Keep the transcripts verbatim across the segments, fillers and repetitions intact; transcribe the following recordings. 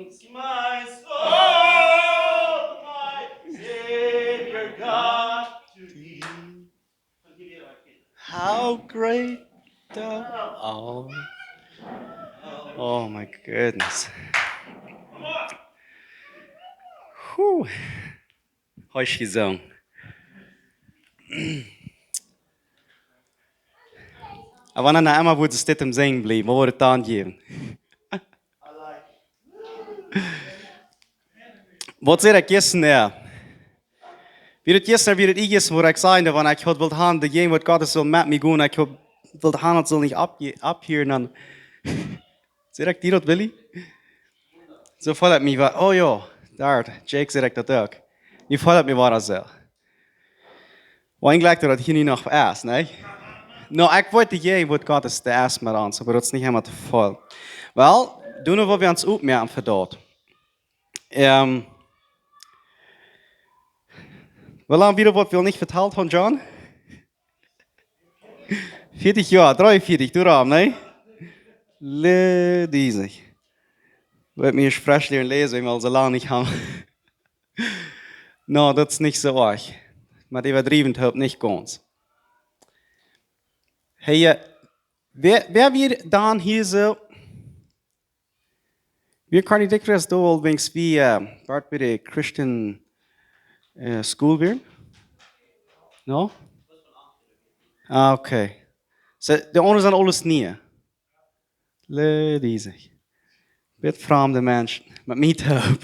My soul, my Savior God, to thee. How great thou art. Oh my goodness. Whew. Hab ich gesungen. Oba wan eena emma wudd steit em Sinjen bliewen, waut wudd et dan jäwen? Waut säd ekj jistren, jo? Wia daut jistren, wia daut ea jistren, wua ekj säd, wan ekj haud wult han, de Jäajenwoat Gottes sull met mie gonen, ekj haud wult han, et sull nich oppje-, opphieren, dan säd ekj die daut, Willy? Soo feeld ekj mie wada, oh jo, doa, Jake säd ekj daut uk. Nu feeld ekj mie wada soo. Oba eejentlich daut hia nu noch es, nä? No, ekj weet, de Jäajenwoat Gottes, dee es met ons, oba daut es nich emma too väl. Well, doonen wie ons oppmoaken fa daut. Ähm, woo lang wia daut, waut wie nich vetalt haben, John? Vieetich Joa, dreeunvieetich, du Ram, nä? Läs dise. Woat mie ieescht fresch lieren läsen, wan wie aul soo lang nich haben. No, daut es nich soo oajch. Oba äwadriewen hopst nich gaunz. Hey, äh, wäa, wäa wia dan hia soo? Wia Connie Dickerson doa aul, wan wie, äh, doa bie de Christian, äh, School wieren? No? Ah, okay. Soo, de aundre sent aules Niee. Läs dise. Bit framde Menschen. Met mie toop.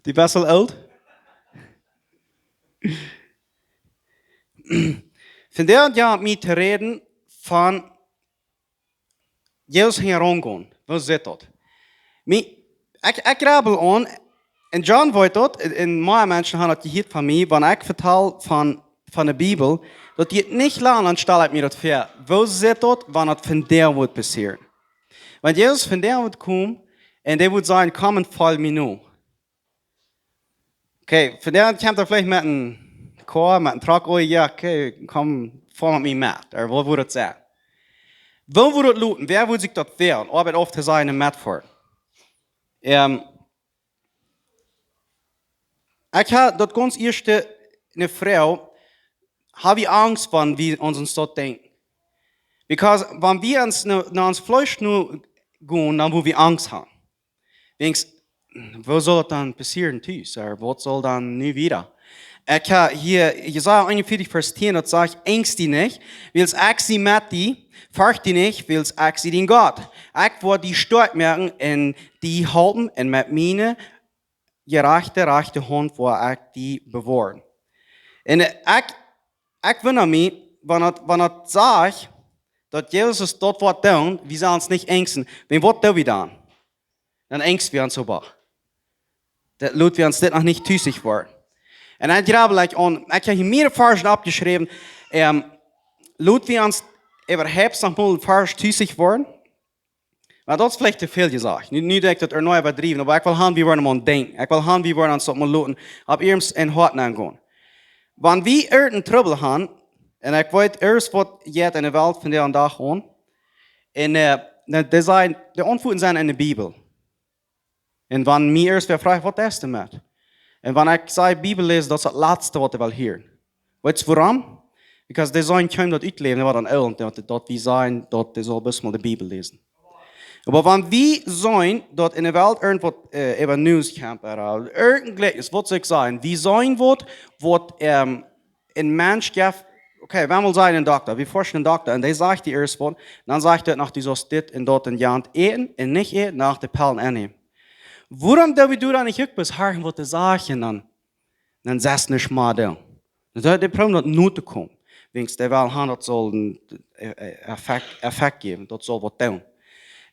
Dee best aul oolt? Vondoag, jo, met to räden von Jesus hinjaraun gonen. Woo sitt daut? Mie, ekj, ekj grabbel aun, un John weet daut, un, un mea Menschen haben daut jehieet von mie, wan ekj vetal von, von de Bibel, daut deit nich lang, dan stal ekj mie daut väa. Woo sitt daut, wan daut vondoag woat passieren? Wan Jesus vondoag woat komen, un dee woat sajen, komm un folj mie no. Okay, vondoag kjemt hee veleicht met een Koa, met een Truck, oh jo, okay, komm, foa met mie met. Ooda waut wudd daut sennen? Woo wudd daut looten? Wäa wudd sikj daut woaren, Oabeit auftosajen un metfoaren? Ähm, ekj hab daut gaunz ieeschte ne Froag, hab wie Angst, wan wie aun ons daut denkjen? Because wan wie ons no, no ons Fleesch no gonen, dan woa wie Angst haben. Wäajens, woo saul daut dan passieren, tus? Ooda waut saul dan nu wieda? Ekj hab hia Jesaja eenunvieetich, Varsch tieen, daut sajcht: Angst die nich, wiels ekj sie met die, fercht die nich, wiels ekj sie dien Gott. Ekj woa die stoakj moaken un die halpen un met miene jerajchte, rajchte Haunt woa ekj die bewoaren. Un ekj, ekj wunda mie, wan daut, wan daut sajcht, daut Jesus daut woat doonen, wie sellen ons nich angsten. Wan waut doo wie dan? Dan angst wie ons oba. Daut lot wie ons dit noch nich tusich woaren. Un dan grabbel ekj aun, ekj hab hia mea Varschen oppjeschräwen, ähm, lot wie ons äwahaupt noch mol een Varsch tusich woaren? Oba daut es veleicht too väl jesajcht. Nu, nu denkj ekj daut ea noch äwadriewen, oba ekj well han, wie woaren mol denkjen. Ekj well han, wie woaren ons daut mol loten, opp ieescht em Hoat aungonen. Wan wie irjent een Trubbel haben, un ekj weet, irjent waut jeit enne Welt vondoag dän Dach aun, un, äh, dan, dee sent, de Auntwuaten sent enne Bibel. Un wan mie irjent wäa froagt, waut es doamet? Un wan ekj saj, Bibel läsen, daut es daut latste, waut dee well hieren. Weetst du wuarom? Because dee sent kjeen daut utläwen, waut dan oolt, daut, daut wie sent, daut dee saul bloos mol de Bibel läsen. Oba wan wie sent, daut enne Welt irjent waut, äh, äwa News kjemt, ooda irjent een Jlikjnis, waut saul ekj sajen, wie sent waut, waut, ähm, een Mensch jeft, okay, wie wellen sajen een Dokta, wie forschen een Dokta, un dee sajcht die irjent waut, dan sajcht hee noch, du saust dit un daut un jant äten un nich äten, no de Pellen aunnämen. Wuarom doo wie dan nich uk bloos horchen, waut dee sajen, dan, dan sajchst nich mea doonen? Dan sajcht dee, proowen daut no to komen. Wäajens dee wellen haben, daut saul een, äh, äh, Effekt, Effekt jäwen, daut saul waut doonen.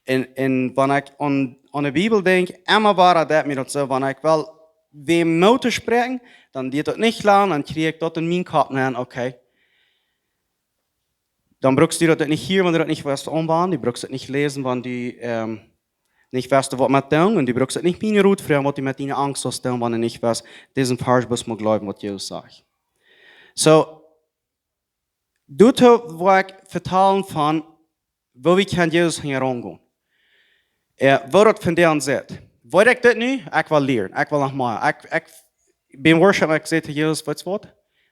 Un, un wan ekj aun, aun de Bibel denkj, emma wada deit mie daut soo, wan ekj well wäm Moot toospräakjen, dan diet daut nich lang, dan kjrie ekj daut en mienen Kopp nenn, okay. Dan brukst du daut nich hieren, wan du daut nich west aunwenjen, du brukst daut nich läsen, wan du, ähm, nich west waut met doonen, un du brukst daut nich miene Rot froagen, waut du met diene Angst saust doonen, wan du nich west disen Varsch bloos mol jleewen, waut Jesus sajcht. Soo, doa woa ekj vetalen von, woo wie kjennen Jesus hinjaraun gonen. Äh, woo daut vondoag sitt. Weet ekj dit nu? Ekj well lieren. Ekj well noch mea. Ekj, ekj bie Worship, ekj säd to Jesus: "Weetst waut?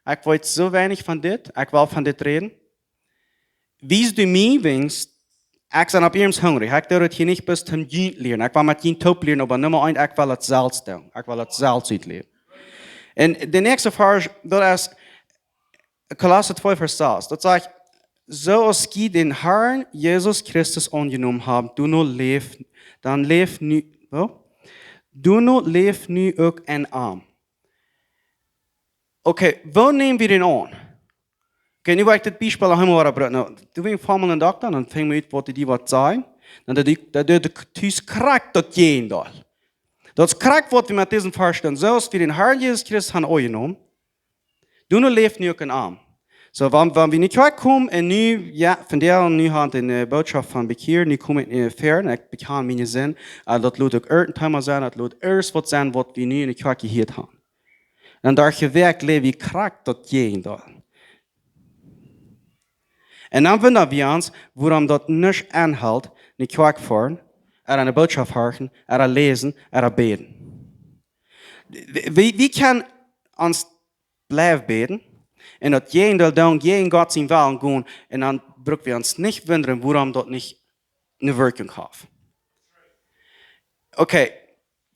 Ekj weet soo weinich von dit. Ekj well von dit räden. Wies du mie, wiels ekj sie opp iernst hungrig. Ekj doo daut hia nich bloos toom junt lieren. Ekj well met junt toop lieren, oba Numma eent, ekj well daut selfst doonen. Ekj well daut selfst utläwen." Un de näakjste Varsch, daut es Kolossa twee Varsch sas. Daut sajcht: "Soo aus jie dän Herrn Jesus Christus aunjenomen haben, doano läft, dan läft nu, woo? Doano läft nu uk en am." Okay, woo näm wie dän aun? Okay, nu woa ekj dit Biespel noch eemol wada brinjen. Nu, doa wia ekj fa mol een Dokta, dan funk wie ut, waut dee waut sajen. Dan deed ekj, dan deed ekj tus krakjt daut Jäajendeel. Daut es krakjt, waut wie met disen Varsch doonen. Soo aus wie dän Herrn Jesus Christus haben aunjenomen, doano läft nu uk en am. Soo, wan, wan wie nu krakjt komen un nu, jo, vondoag, nu haft eena de Bootschoft von bekjieren, nu kom ekj no väaren, ekj bekjan miene Sind, un daut lot uk irjent een Thema sennen, daut lot irjent waut sennen, waut wie nu enne Kjoakj jehieet haben. Dan doa jewäakjt läw wie krakjt daut Jäajendeel. Un dan wunda wie ons, wuarom daut nich aunhelt, enne Kjoakj foaren, ooda de Bootschoft horchen, ooda läsen, ooda bäden. Wie, wie kjennen ons bliewen bäden un daut Jäajendeel doonen, jäajen Gott sienen Wellen gonen, un dan bruck wie ons nich wundren, wuarom daut nich eene Wirkjunk haft. Okay,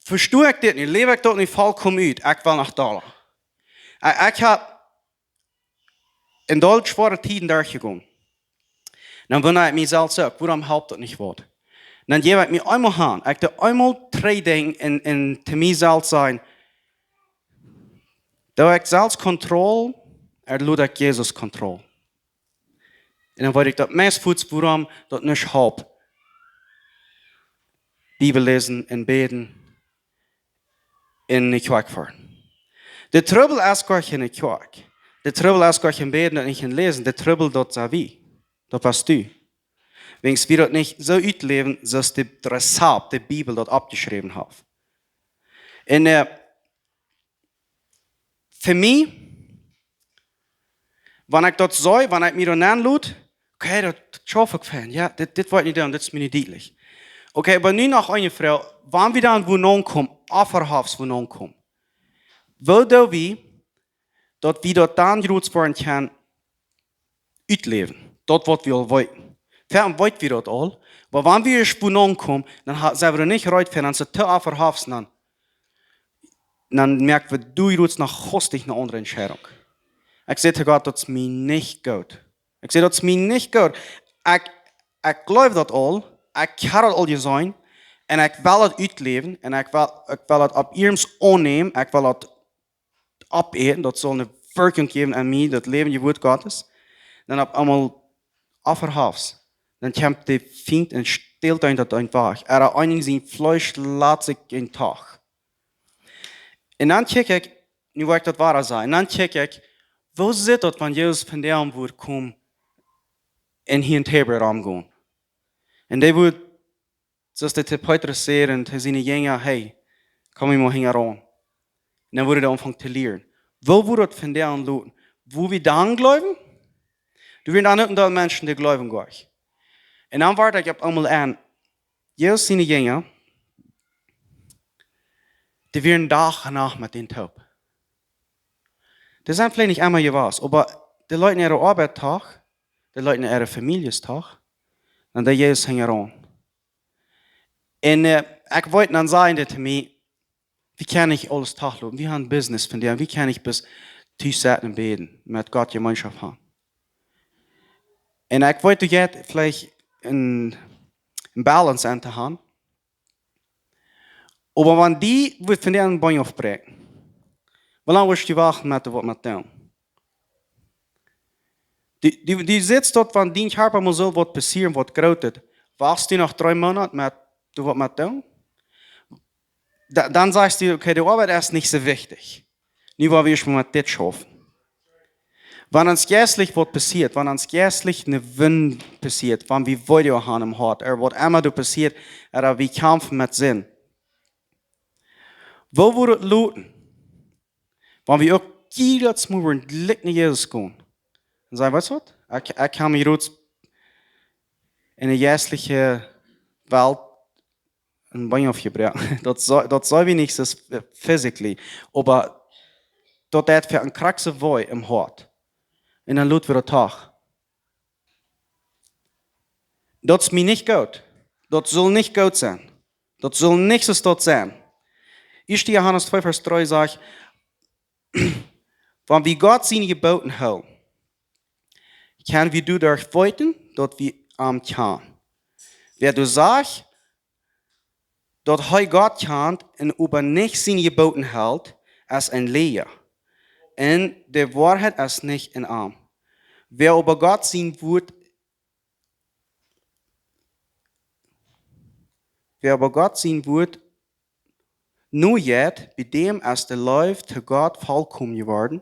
vesto ekj dit nu? Läw ekj daut nu volkomen ut? Ekj well noch dolla. Ekj, ekj hab en doll schwoare Tieden derchjegonen. Dan wunda ekj mie selfst uk, wuarom halpt daut nich waut? Dan jäw ekj mie eemol han, ekj doo eemol dree Dinja un, un to mie selfst sajen: Doo ekj selfst Kontroll, ooda lot ekj Jesus Kontroll? Un dan weet ekj daut meist fuaz, wuarom daut nich halpt. Bibel läsen un bäden un enne Kjoakj foaren. De Trubbel es goanich enne Kjoakj. De Trubbel es goanich em Bäden un nich em Läsen. De Trubbel, daut sie wie. Daut best du. Wiels wie daut nich soo utläwen, soo aus de Rezept, de Bibel daut oppjeschräwen haft. Un, äh, fa mie, wan ekj daut see, wan ekj mie doa nenn lot, okay, daut, daut schauf ekj fein. Jo, dit, dit woa ekj nich doonen, dit es mie nich dietlich. Okay, oba nu noch eene Froag: Wan wie dan wua aunkomen, Opfahoafs wua aunkomen, woo doo wie, daut wie daut dan jrods woaren kjennen utläwen, daut waut wie aul weeten? Veleicht weet wie daut aul, oba wan wie ieescht wua aunkomen, dan ha-, sent wie nich reed fa, dan es et to Opfahoafs, dan, dan moak wie doa jrods noch hastich eene aundre Entscheidunk. Ekj säd to Gott: "Daut es mie nich goot." Ekj säd: "Daut es mie nich goot. Ekj, ekj jleew daut aul, ekj hab daut aul jeseenen, un ekj well daut utläwen, un ekj well, ekj well daut opp iernst aunnämen, ekj well daut oppäten, daut saul eene Wirkjunk jäwen aun mie, daut läwendje Wuat Gottes." Dan opp eemol Opfahoafs, dan kjemt de Fient un stält eent daut eefach. Ooda eena sien Fleesch lat sikj en Tach. Un dan kjikj ekj, nu woa ekj daut wada sajen, un dan kjikj ekj, woo sitt daut, wan Jesus vondoag wudd komen un hia en Tabor romgonen? Un dee wudd, soo aus dee to Petrus säd un to siene Jinja: "Hey, komm mie mol hinjaraun." Un dan wudd hee aunfangen to lieren. Woo wudd daut vondoag loten? Wudd wie dan jleewen? Doa wieren dan uk een Deel Menschen, dee jleewen goanich. Un dan wort ekj opp eemol aun, Jesus siene Jinja, dee wieren Dach un Nacht met am toop. Dee sent veleicht nich emma jewast, oba dee leeten äare Oabeit toch, dee leeten äare Famieljes toch, un dee Jesus hinjaraun. Un, äh, ekj weet, dan säden dee to mie: "Wie kjennen nich aules toloten. Wie haben Business vondoag. Wie kjennen nich bloos tus setten un bäden, met Gott Jemeenschoft haben." Un ekj weet, du hast veleicht eene, eene Balance aun to haben. Oba wan dee wudd vondoag een Been aufbräakjen, woo lang wurscht du wachten met doa waut met doonen? Du, du, du sitst doa, wan dien Kjarpa mol soo waut passieren, waut Grootet. Wachtst du noch dree Moonat met doa waut met doonen? Da-, dan sajchst du: "Okay, de Oabeit es nich soo wichtich. Nu woa wie ieescht mol met dit schaufen." Wan ons jeistlich waut passieet, wan ons jeistlich eene Wund passieet, wan wie Weedoag haben em Hoat, ooda waut emma doa passieet, ooda wie kjamfen met Sind, woo wudd daut loten, wan wie uk jiedet Mol wudden jlikj no Jesus gonen un sajen: "Weetst waut? Ekj, ekj hab mie jrods enne jeistliche Welt een Been aufjebroaken. Daut soo, daut soo weens es, äh, physically. Oba daut deit fa een krakse Wee em Hoat. Un dan lot wie daut doch. Daut es mie nich goot. Daut saul nich goot sennen. Daut saul nich soo daut sennen. Ieeschte Johanes twee Varsch dree sajcht, wan wie Gott siene Jeboten hoolen, kjenn wie doaderch weeten, daut wie am kjanen. Wäa doa sajcht, daut hee Gott kjant un oba nich siene Jeboten helt, es een Läajna. Un de Woarheit es nich en am. Wäa oba Gott sien Wuat, wäa oba Gott sien Wuat nojeit, bie däm es de Leew to Gott volkomen jeworden.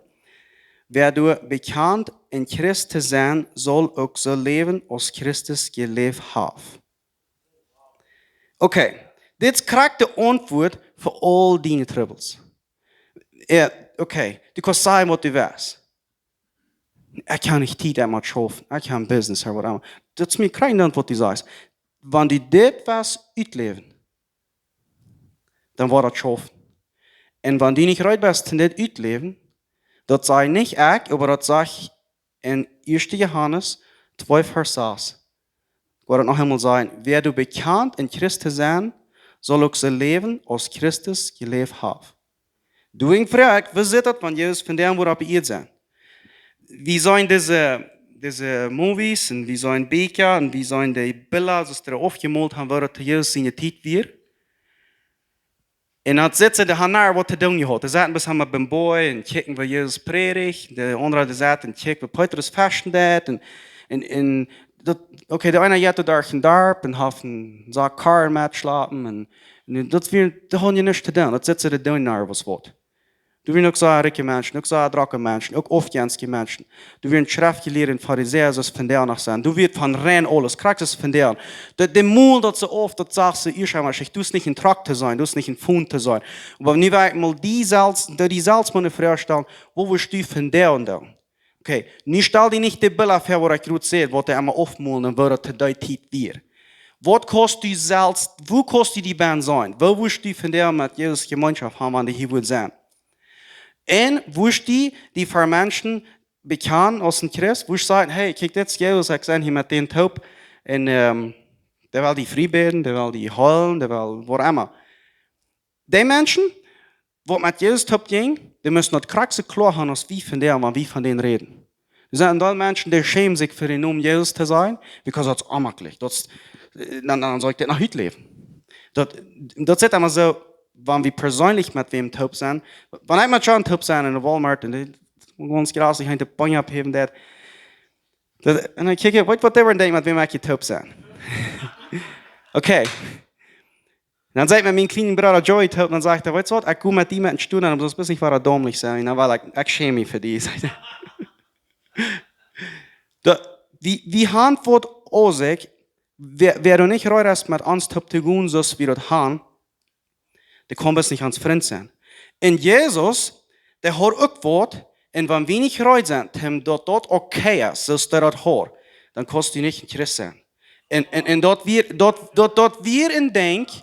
Wäa doa bekjant, een Christ to sennen, saul uk soo läwen, aus Christus jeläft haft. Okay, dit es krakjt de Auntwuat fa aul diene Trubbels. Jo, okay, du kaust sajen waut du west. Ekj hab nich Tiet, ekj mott schaufen. Ekj hab een Business ooda waut emma. Daut es mie krakjt dan waut du sajchst. Wan du dit west utläwen, dan woat daut schaufen. Un wan du nich reed best, dit utläwen, daut saj nich ekj, oba daut sajcht en ieeschte Johanes twee Varsch sas. Ekj woa daut noch eemol sajen. Wäa doa bekjant, een Christ to sennen, saul uk soo läwen, aus Christus jeläft haft. Doawäajen froag ekj, woo sitt daut, wan Jesus vondoag woat opp de Ieed sennen? Wie seenen dise, dise Movies un wie seenen Bieekja un wie seenen de Bilda, soo aus dee aufjemolt haben, woo daut to Jesus siene Tiet wia. Un dan sitten see doa, han nuscht waut to doonen jehaut. Dee saten bloos emma biem Boaj un kjikjten woo Jesus prädicht. De aundre, dee saten un kjikjten woo Petrus festen deed. Un, un, un daut, okay, de eena jeit doa derch een Darp un haft een Sak Koarn metjeschloten. Un, un daut wia, dee hauden je nuscht to doonen. Daut sitten see doa, dee doonen nuscht waut. Doa wieren uk soo rikje Menschen, uk soo drocke Menschen, uk aufjenstje Menschen. Doa wieren Schreftjelieede un Farisäa, soo aus vondoag noch sent. Doa wia von rein aules, krakjt soo aus vondoag. De, de Mol daut see auf, daut sach see ieescht emol, du hoofst nich een Truck to sennen, du hoofst nich een Phone to sennen. Oba nu well ekj mol die selfst, die, die selfst mol eene Froag stalen, waut wurscht du vondoag doonen? Okay, nu stal die nich de Bilda väa, waut ekj jrod säd, waut dee emma aufmolen un woo daut to dee Tiet wia. Waut kaust du selfst, woo kaust du die bennen sennen? Woo wurscht du vondoag met Jesus Jemeenschoft haben, wan dee hia wudd sennen? Un wurscht du die ver Menschen bekjanen aus een Christ? Wurscht sajen, hey, kjikj, dit es Jesus, ekj sie hia met dän toop. Un, ähm, dee well die frie bäden, dee well die heelen, dee well waut emma. Dee Menschen, waut met Jesus toop jinjen, dee musten daut krakjt soo kloa haben aus wie vondoag, wan wie von dän räden. Doa sent een Deel Menschen, dee schämen sikj fa dän Nomen Jesus to sajen, because daut es onjemakjlich. Daut es, äh, dan, dan saul ekj dit noch utläwen. Daut, daut sitt emma soo, wan wie perseenlich met wäm toop sent. Wan ekj met John toop sie en de Walmart un dee, gaunz jrasich, hee de Punja oppheewen deed. Daut, un dan kjikj ekj, weetst waut, dee woat denkjen, met wäm ekj hia toop sie. Okay. Dan sie ekj met mienen kjlienen Brooda Joey toop, dan sajcht hee, weetst waut, ekj go met die met een Stool, dan soo een bät wada dommlich sennen, dan well ekj, ekj schäm mie fa die, sajcht hee. Daut, wie, wie haben waut aun sikj, wäa, wäa doa nich reed es met ons toop to gonen, soo aus wie daut haben, dee kaun bloos nich ons Frint sennen. Un Jesus, dee haud uk waut, un wan wie nich reed sent, am daut, daut okay es, soo aus dee daut haud, dan kaust du nich een Christ sennen. Un, un, un daut wia, daut, daut, daut wia een Dinkj,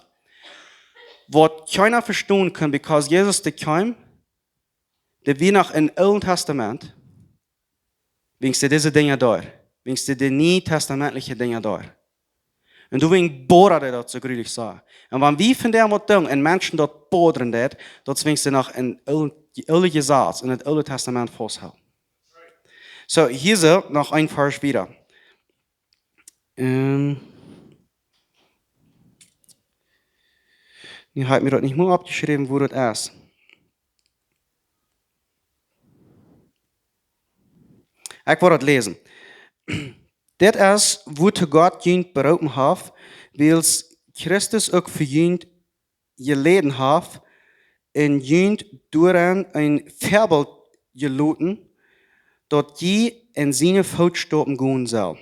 waut kjeena vestonen kunn, because Jesus, dee kjeem, dee wia noch em Oolen Tastament, wiels dee dise Dinja deed, wiels dee de nietestamentliche Dinja deed. Un doawäajen boadad am daut soo grulich soo. Un wan wie vondoag waut doonen un Menschen daut boadren deit, daut es wiels see noch em Oolen, Oolen Jesaz, en daut Oole Tastament fausthoolen. Soo, hia soo noch een Varsch wieda. Ähm, nu hab ekj mie daut nich mea oppjeschräwen, woo daut es. Ekj woa daut läsen. Dit es, wuatoo Gott junt beroopen haft, wiels Christus uk fa junt jeläden haft un junt doarenn een Väabilt jeloten, daut jie en siene Footstaupen gonen sellen.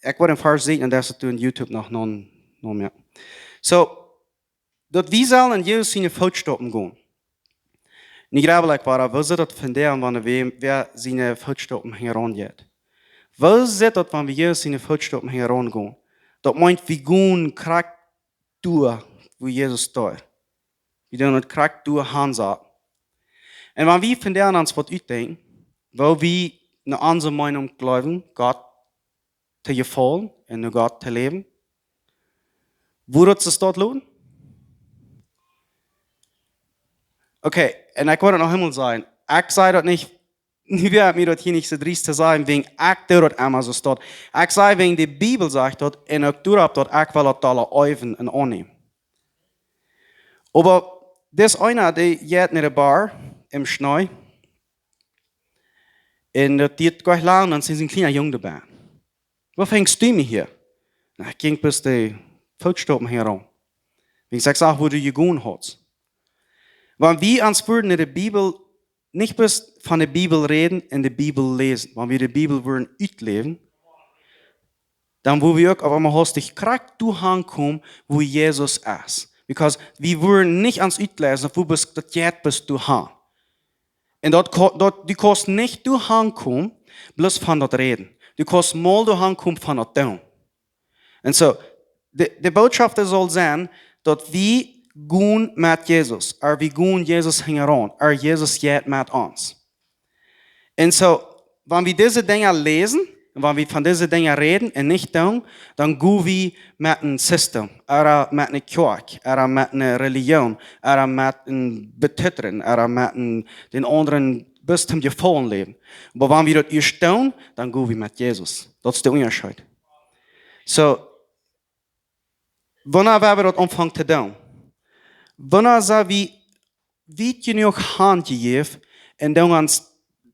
Ekj woa dän Varsch sajen, un daut es doa en YouTube noch, noch, noch mea. Soo, daut wie sellen en Jesus siene Footstaupen gonen. Nu jleew ekj wada, woo sitt daut vondoag, wan wäa, wäa siene Footstaupen hinjaraun jeit? Woo sitt daut, wan wie Jesus siene Footstaupen hinjaraun gonen? Daut meent, wie gonen krakjt doa, wua Jesus steit. Wie doonen daut krakjt derch Hansa. Un wan wie von doa aun ons waut utdenkjen, woo wie no onse Meinunk jleewen, Gott to jefaulen un no Gott to läwen, woo daut see daut loten? Okay, un ekj well noch eemol sajen, ekj saj daut nich, nu woa ekj mie daut hia nich soo driest to sajen, wäajen ekj doo daut emma soo stoakj. Ekj saj, wäajen de Bibel sajcht daut, un uk doaropp daut ekj well daut aula äwen un aunnämen. Oba dis eena, dee jeit no de Bar em Schnee, un daut diet jlikj lang, dan sent see een kjliena Jung doabie. Waut fangst du mie hia? Na, ekj jinkj bloos de Footstopen hia rom. Wäajen ekj sach, wua du jegonen hast. Wan wie ons wudden en de Bibel, nich bloos von de Bibel räden un de Bibel läsen, wan wie de Bibel wudden utläwen, dan wudden wie uk opp eemol hastich krakjt doa aunkomen, wua Jesus es. Because wie wudden nich ons utläsen, wua best, daut jeit bloos doa aun. Un daut, ko- daut, du kaust nich doa aunkomen, bloos von daut räden. Du kaust mau doa aunkomen von daut doonen. Un soo, de, de Botschaft saul sennen, daut wie gonen met Jesus, ooda wie gonen Jesus hinjaraun, ooda Jesus jeit met ons. Un soo, wan wie dise Dinja läsen, un wan wie von dise Dinja räden un nich doonen, dan go wie met een System, ooda met eene Kjoakj, ooda met eene Religion, ooda met een Betütren, ooda met een, dän aundren bloos toom Jefaulen läwen. Oba wan wie daut ieescht doonen, dan go wie met Jesus. Daut es de Unjascheet. Soo, wanea woa wie daut aunfangen to doonen? Wanea sent wie wiet jenuach hanjejäft un dan ons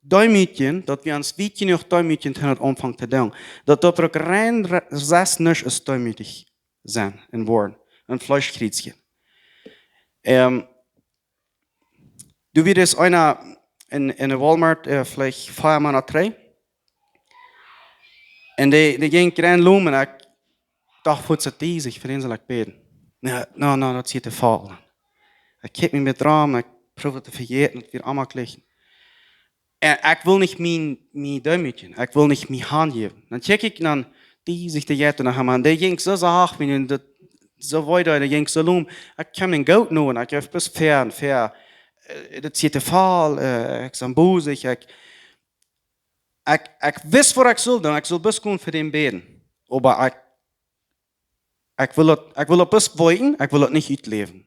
deemootjen, daut wie ons wiet jenuach deemootjen toom daut aunfangen to doonen? Daut daut uk rein re- sest nich es deemootich sennen un woaren un Fleesch kjrieen. Ähm, du wieescht eena en, en de Walmart, äh, veleicht vea Moonat trigj. Un dee, dee jinkj rein lomen un ekj docht, woo es daut, dee, ekj fa dän saul ekj bäden. Na, na, na, daut es too väl. Ekj kjikj mie met rom, ekj proow daut to vejäten, daut wia aulemol jlikj. Un ekj well nich mie, mie deemootjen, ekj well nich mie hanjäwen. Dan check ekj dan, dee, dee jeit no am aun. Dee jinkj soo sacht, wie daut, soo wiet, dee jinkj soo lom. Ekj kjeem dan goot no un ekj jeef bloos ver un ver. Äh, daut es too väl, äh, ekj sie bosich, ekj, ekj, ekj wist waut ekj sull doonen, ekj sull bloos gonen fa dän bäden. Oba ekj, ekj well daut, ekj well daut bloos weeten, ekj well daut nich utläwen.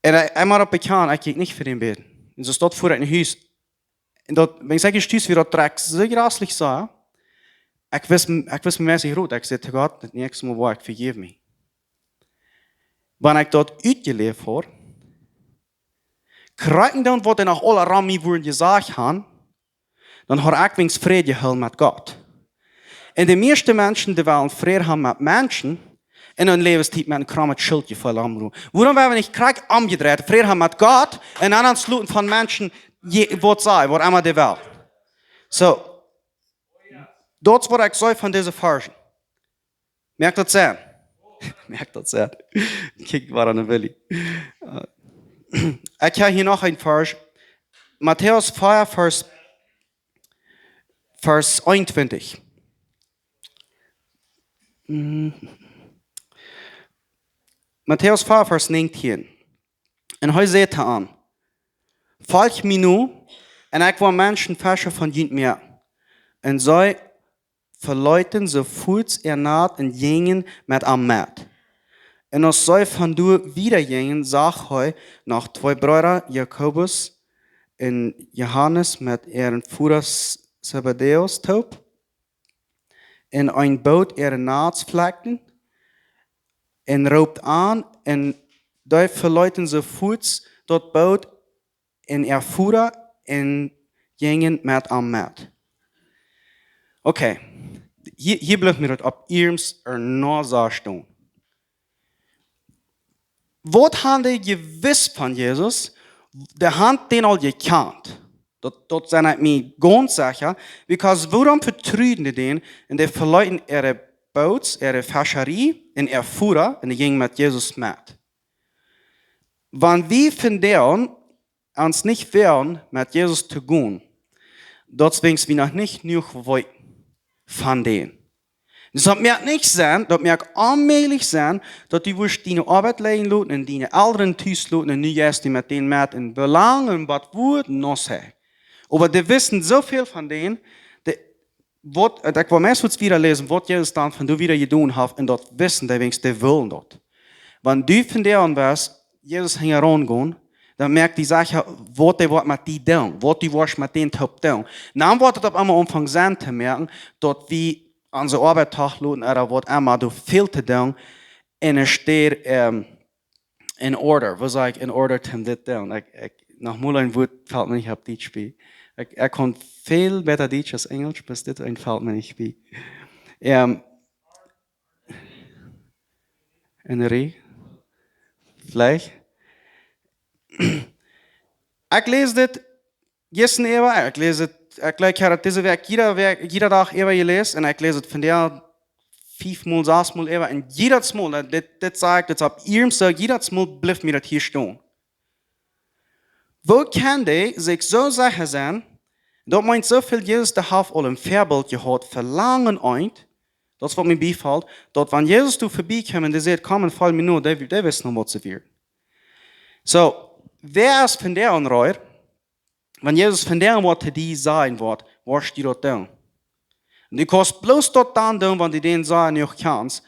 Un ekj, ekj mott daut bekjanen, ekj jinkj nich fa dän bäden. Un soo stoakj fua ekj no Hus. Un daut, wan ekj saj, ekj stuss wia daut Dreck, soo jreslich soo. Ekj wist, ekj wist mie meist nich rut, ekj säd to Gott, daut näakjste Mol woa ekj, vejeff mie. Wan ekj daut utjeläft haud, krakjt dan waut dee noch aula rom mie wudden jesajcht haben, dan haud ekj weens Fräd jehoolen met Gott. Un de mieeschte Menschen, dee wellen Fräd haben met Menschen, en äa Läwenstiet met een kjrommet Schultjefeel aunroden. Wuarom woa wie nich krakjt omjedreit, Fräd haben met Gott, un dan ons loten von Menschen, je, waut see, waut emma dee wellen. Soo, daut es waut ekj saj von dise Varschen. Moakt daut Senn? Moakt daut Senn? Kjikj, wua aun de Willi. Äh, ekj hab hia noch een Varsch. Matäus vea, Varsch, Varsch eenuntwintich. Mm. Matäus vea, Varsch näajentieen. Un hee säd to an: "Folcht mie no, un ekj woa Menschenfescha von junt moaken." Un see veleeten soo fuaz äa Nat un jinjen met am met. Un aus see von doa wieda jinjen, sach hee noch twee Breeda, Jakobus un Johanes, met äaren Voda Zebedäus toop en een Boot äare Nat flekjen, un roopt an, un dee veleeten soo fuaz daut Boot un äa Voda un jinjen met am met. Okay, hia, hia blift mie daut opp ieescht ea no soo stonen. Waut haben dee jewist von Jesus? Dee haben dän aul jekjant. Daut, daut sie ekj mie gaunz secha, because wuarom vetruden dee dän? Un dee veleeten äare Boots, äare Fescharei un äa Voda un dee jinjen met Jesus met. Wan wie von doa aun ons nich woagen met Jesus to gonen, daut es wiels wie noch nich jenuach weeten von dän. Dus daut moakt nich Senn, daut moakt onmäajlich Senn, daut du wurscht diene Oabeit lijen loten un diene Elren tus loten un nu jeist du met dän met en Belangen waut woat no see. Oba dee wisten soo väl von dän, dee, waut, ekj well meist wieda läsen, waut Jesus dan von doa wieda jedonen haft, un daut wisten dee, wiels dee wullen daut. Wan du von doa west, Jesus hinjaraun gonen, dan moak die secha, waut dee woat met die doonen, waut du woascht met dän toop doonen. Dan woat et opp eemol aunfangen Senn to moaken, daut wie onse Oabeit toch loten, ooda waut emma, doa väl to doonen, un enne Städ, ähm, in order. Woo saj ekj in order to dit doonen? Ekj, ekj, noch mol een Wuat felt mie nich opp Dietsch bie. Ekj, ekj kaun väl bäta Dietsch aus Enjelsch, oba dit een felt mie nich bie. Ähm, in Rie? Veleicht? Ekj läs dit jistren äwa, ekj läs et, ekj jlikj, ekj haud et dise Wäakj, jieda Wäakj, jieda Dach äwa jeläst, un ekj läs et vondoag fiefmol, sesmol äwa, un jiedatsmol, daut, dit, dit saj ekj, dit es opp iernst soo, jiedatsmol blift mie daut hia stonen. Woo kaun dee sikj soo secha sennen, daut meent soo väl, Jesus, dee haft aul een Väabilt jehaut fa lang un eent, daut es waut mie biefelt, daut wan Jesus doa verbie kjeem un dee säd: "Komm un folj mie no", dee, dee wisten aul waut see wieren. Soo, wäa es vondoag aun Ree, wan Jesus vondoag waut to die sajen woat, woascht du daut doonen? Un du kaust bloos daut dan doonen, wan du dän sajen noch kjanst.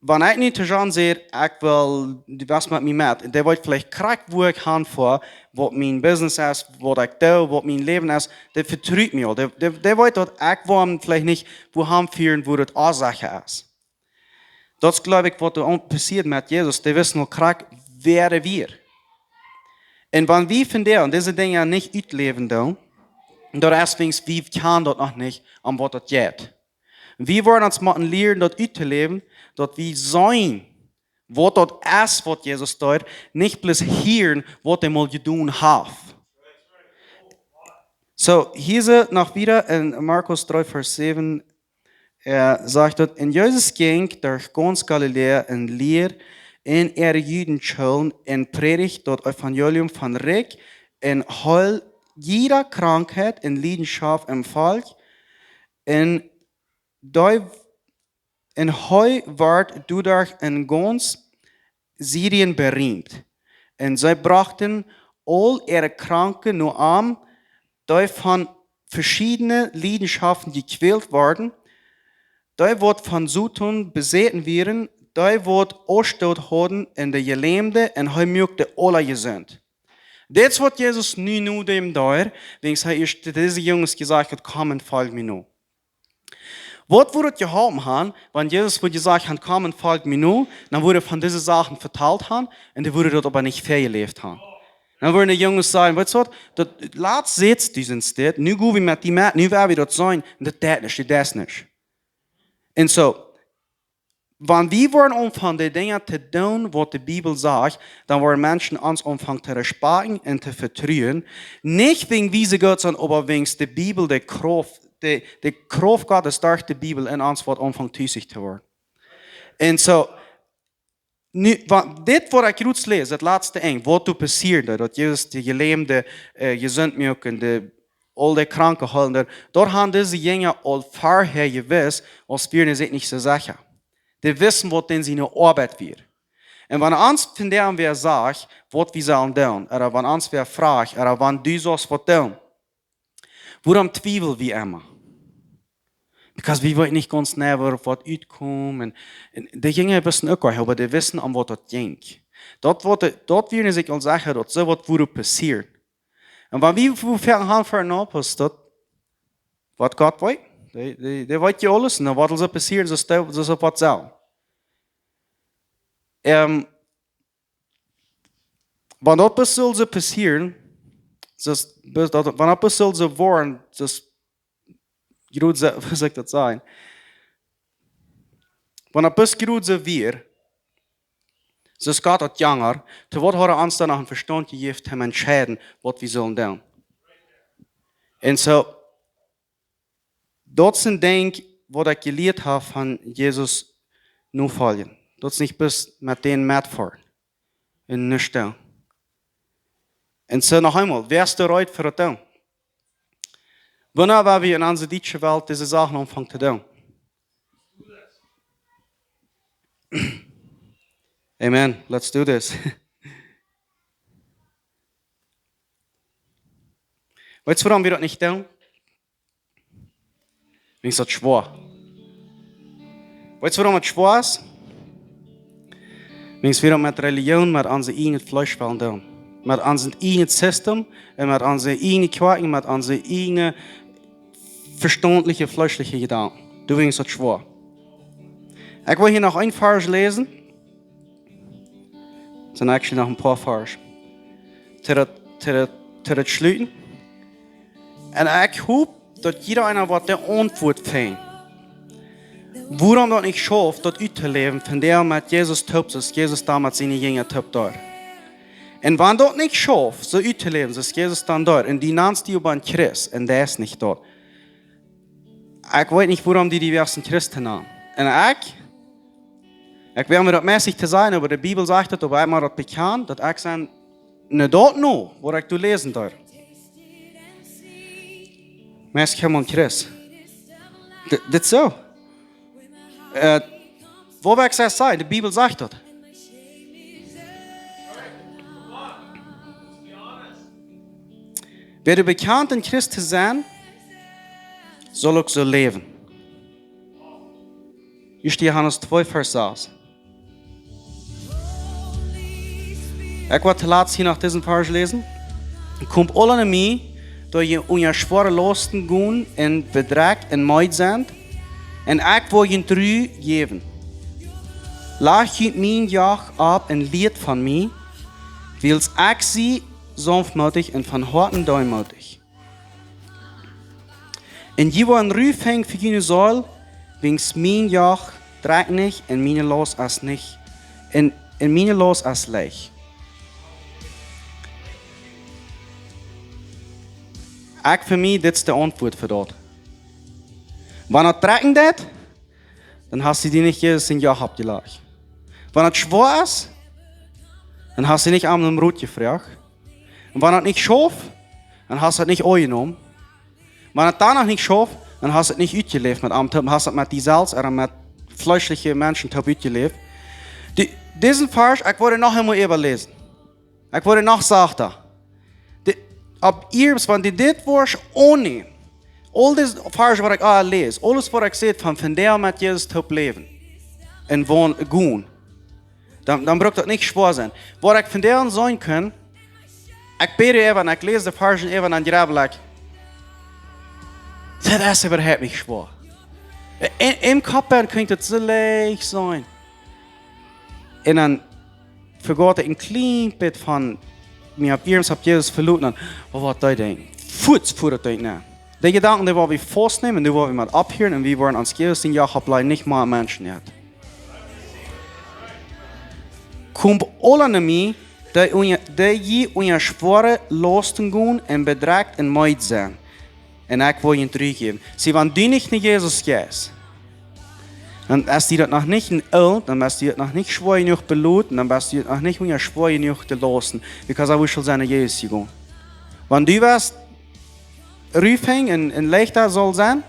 Wan ekj nu to John saj, ekj well, du west met mie met, dee weet veleicht krakjt wua ekj han foa, waut mien Business es, waut ekj doo, waut mien Läwen es, dee vetrut mie aul. Dee, dee, dee weet daut ekj woa am veleicht nich wua han fieren, wua daut onsecha es. Daut es, jleew ekj, waut doa aun passieet met Jesus. Dee wisten aul krakjt, wäa dee wia. Un wan wie vondoag dise Dinja nich utläwen doonen, daut es wiels wie kjanen daut noch nich, om waut daut jeit. Wie woaren ons motten lieren daut uttoläwen, daut wie seenen, waut daut es, waut Jesus deed, nich bloos hieren, waut hee mol jedonen haft. Soo, hia es et noch wieda en Markus dree, Varsch säwen, äh, sajcht daut: "Un Jesus jinkj derch gaunz Galiläa un lieed en äare Judenschoolen un prädicht daut Evangelium vom Rikj un heeld jiede Krankheit un Liedenschoft em Volkj, un dee, un hee wort doaderch en gaunz Sirien beriemt. Un see brochten aul äare Kranke no am, dee von veschiedne Liedenschoften jekwält worden, dee waut von Soton besäten wieren, dee waut Ausstoot hauden, un de Jelämde, un hee muak aula jesunt." Dit es waut Jesus nu no däm deed, wiels hee ieescht dise Junges jesajcht haud: "Komm un folj mie no." Waut wudd et jeholpen han, wan Jesus wudd jesajcht han: "Komm un folj mie no"? Dan wudd hee von dise Sachen vetalt han un dee wudden daut oba nich väajeläft han. Dan wudden de Junges sajen: "Weetst waut, daut latst sätst du, sent dit, nu go wie met die met, nu woa wie daut seenen, un daut deit nich, daut deit nich." Un soo, wan wie woaren aunfangen de Dinja to doonen waut de Bibel sajcht, dan woaren Menschen ons aunfangen to respakjten un to vetruen. Nich wäajen wie soo goot sent, oba wäajen de Bibel, de Krauft, de, de Krauft Gottes derch de Bibel en ons woat aunfangen tusich to woaren. Un soo, nu, wa-, dit waut ekj jrods läs, daut latste Enj, waut doa passieed, daut Jesus de Jelämde, äh, jesunt muak un de, aul de Kranke heelen, daut, daut han dise Jinja aul verhäa jewist, aus wieren see sikj nich soo secha. Dee wisten waut dän siene Oabeit wia. Un wan ons vondoag wäa sajcht, waut wie sellen doonen, ooda wan ons wäa froagt, ooda wan du saust waut doonen, wuarom twiewel wie emma? Because wie weeten nich gaunz jeneiw, waut, waut utkomen. Un, un de Jinja wisten uk nich, oba dee wisten, om waut daut jinkj. Daut waut, daut wieren sikj aul secha, daut soo waut wudd passieren. Un wan wie, wie fangen aun fa een Apostel, waut Gott weet, dee, dee, dee weet je aules, un dan waut aul soo passieren, soo stel, soo, soo waut sell. Ähm, wan daut bloos sull soo passieren, soo, daut, wan daut bloos sull soo woaren, soo jrods, woo saul ekj daut sajen? Wan daut bloos jrods soo wia, soo aus Gott haud jankat, to waut haud hee ons dan noch een Vestaunt jejäft, om to entscheiden, waut wie sullen doonen? Un soo, daut es een Dinkj, waut ekj jelieet hab von Jesus nofoljen. Daut es nich bloos met dän metfoaren un nuscht doonen. Un soo noch eemol, wäa es reed fa daut doonen? Wanea woa wie en onse dietsche Welt dise Sachen aunfangen to doonen? Amen. Let's do this. Weetst du, wuarom wie daut nich doonen? Wiels daut schwoa. Weetst du, wuarom daut schwoa es? Wiels wie daut met Relijoon, met onse ieejne Fleesch wellen doonen. Met ons ieejnet System un met onse ieejne Kjoakjen, met onse ieejne vestauntliche, fleeschliche Jedanken. Doawäajen es daut schwoa. Ekj well hia noch een Varsch läsen. Daut sent actually noch een poa Varsch. Too daut, too daut, too daut schluten. Un ekj hop, daut jieda eena woat de Auntwuat finjen, wuarom daut nich schauft, daut uttoläwen, von dee met Jesus toop, soo aus Jesus doa met siene Jinja toop deed. Un wan daut nich schauft, soo uttoläwen, soo aus Jesus dan deed, un du nanst die oba een Christ, un daut es nich daut. Ekj weet nich, wuarom du die wieescht een Christ nanen. Un ekj, ekj well mie daut meist nich to sajen, oba de Bibel sajcht daut, oba ekj mott daut bekjanen, daut ekj sie, nä, daut nu, waut ekj doa läsen deed. Meist kjeena Christ. D-, dit soo. Äh, woo ekj sajen, de Bibel sajcht daut. Wäa bekjant, een Christ to sennen, saul uk soo läwen. Ieeschte Johanes twee, Varsch sas. Ekj woa toolatst hia noch disen Varsch läsen. Komt aula no mie, dee jie unja schwoare Lausten gonen un bedrekjt un meed sent, un ekj woa junt Ru jäwen. Lajcht junt mien Joch opp un lieet von mie, wiels ekj sie saunftmootich un von Hoaten deemootich. Un jie woaren Ru finjen fa june Seel, wiels mien Joch drekjt nich un miene Laust es nich, un, un miene Laust es leicht. Ekj fa mie, dit es de Auntwuat fa daut. Wan daut drekjen deit, dan hast du die nich Jesus sien Joch oppjelajcht. Wan daut schwoa es, dan hast du nich am om Rot jefroacht. Un wan daut nich schauft, dan hast du daut nich aunjenomen. Wan daut dan noch nich schauft, dan hast du daut nich utjeläft met am toop, hast daut met die selfst ooda met fleeschliche Menschen toop utjeläft. Die, disen Varsch, ekj woa noch eemol äwaläsen. Ekj woa noch sajchta. De, opp ieescht, wan du dit Varsch aunnämen, aul dise Varsch waut ekj aul läs, aules waut ekj saj von, von dee met Jesus toop läwen un wonen, gonen, dan, dan brukt daut nich schwoa sennen. Waut ekj von dee sajen kaun, ekj bäd äwa un ekj läs de Varsch äwa un dan jrebbel ekj. Daut es äwahaupt nich schwoa. En, em Kopp kjint daut soo leicht sennen. Un dan vejät ekj een kjlien bät von mie opp ieescht opp Jesus veloten, dan, oh, waut dee denkjen. Fuaz fa daut Dinkj, nä. Dee Jedanken, dee woa wie faustnämen, dee woa wie mau opphieren un wie woaren ons Jesus sien Joch oppläjen, nich mea Menschen nich. Komt aula no mie, dee unja, dee jie unja schwoare Lausten gonen un bedrekjt un meed sent, un ekj woa junt Ru jäwen. See, wan du nich no Jesus jeist, dan es die daut noch nich een Oolt, dan es die daut noch nich schwoa jenuach beloten, dan es die daut noch nich unja schwoa jenuach to lausten, because ekj wull sennen no Jesus jegonen. Wan du wieescht Ru finjen un, un leichta saul sennen,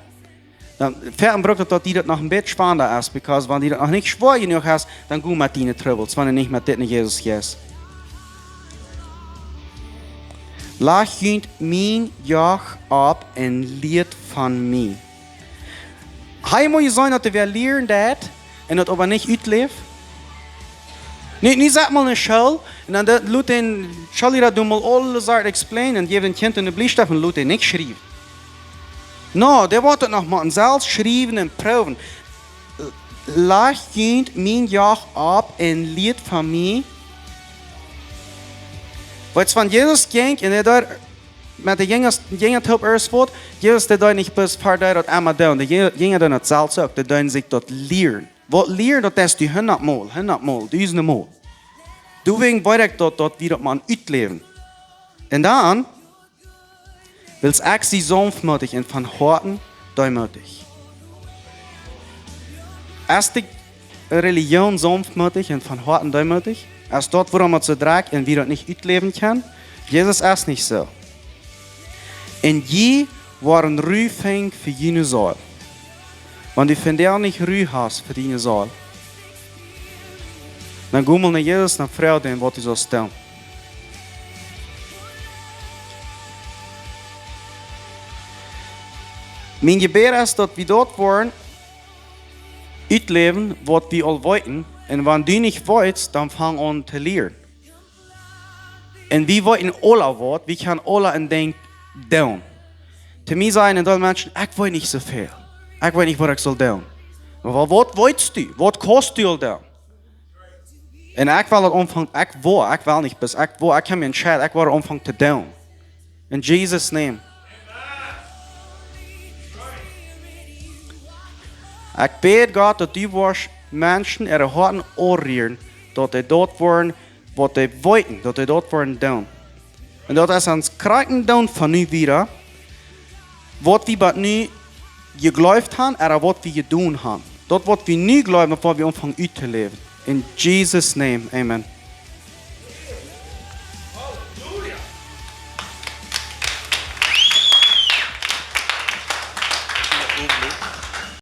dan veabrukt daut, daut die daut noch een bät schwanda es, because wan die daut noch nich schwoa jenuach es, dan go met diene Trubbels, wan du nich met dit no Jesus jeist. Lajcht junt mien Joch opp un lieet von mie. Hee mott sennen, daut hee well lieren daut un daut oba nich utläft. Nu, nu sat mol en School un dan daut, lot dän Schoolliera doa mol aule Sachen explainen un jeef dän Kjint een Bliestift un lot dän nich schriewen. No, dee woat daut noch mol selfst schriewen un proowen. Lajcht junt mien Joch opp un lieet von mie. Weetst, wan Jesus jinkj un hee doa met de Jinja, Jinja toop ieescht wort, Jesus, dee deed nich bloos fa dee daut emma doonen. De Jinja, Jinja deeden daut selfst uk. Dee deeden sikj daut lieren. Waut lieren, daut es die hundatmol, hundatmol, dusendemol. Doawäajen weet ekj daut, daut wie daut mau utläwen. Un dan, wiels ekj sie saunftmootich un von Hoaten deemootich. Es de Relijoon saunftmootich un von Hoaten deemootich? Es daut, wuarom daut soo drekjt un wie daut nich utläwen kjennen? Jesus es nich soo. Un jie woaren Ru finjen fa june Seel. Wan du vondoag nich Ru hast fa diene Seel, Dan go mol no Jesus, dan froag am waut du saust doonen. Mien Jebäd es daut wie daut woaren utläwen waut wie aul weeten. Un wan du nich weetst, dan fang aun to lieren. Un wie weeten aula waut, wie kjennen aula een Dinkj doonen. To mie sajen een Deel Menschen: "Ekj weet nich soo väl. Ekj weet nich waut ekj saul doonen." Oba waut weetst du? Waut kaust du aul doonen? Un ekj well daut aunfangen, ekj woa, ekj well nich, bat ekj woa, ekj hab mie entscheiden, ekj woa aunfangen to doonen. In Jesus' name. Ekj bäd, Gott, daut du woascht Menschen äare Hoaten aunrieren, daut dee daut woaren, waut dee weeten, daut dee daut woaren doonen. Un daut es ons krakjt een doonen von nu wieda, waut wie bat nu jejleeft haben, ooda waut wie jedonen haben. Daut waut wie nu jleewen, woa wie aunfangen uttoläwen. In Jesus' name, amen.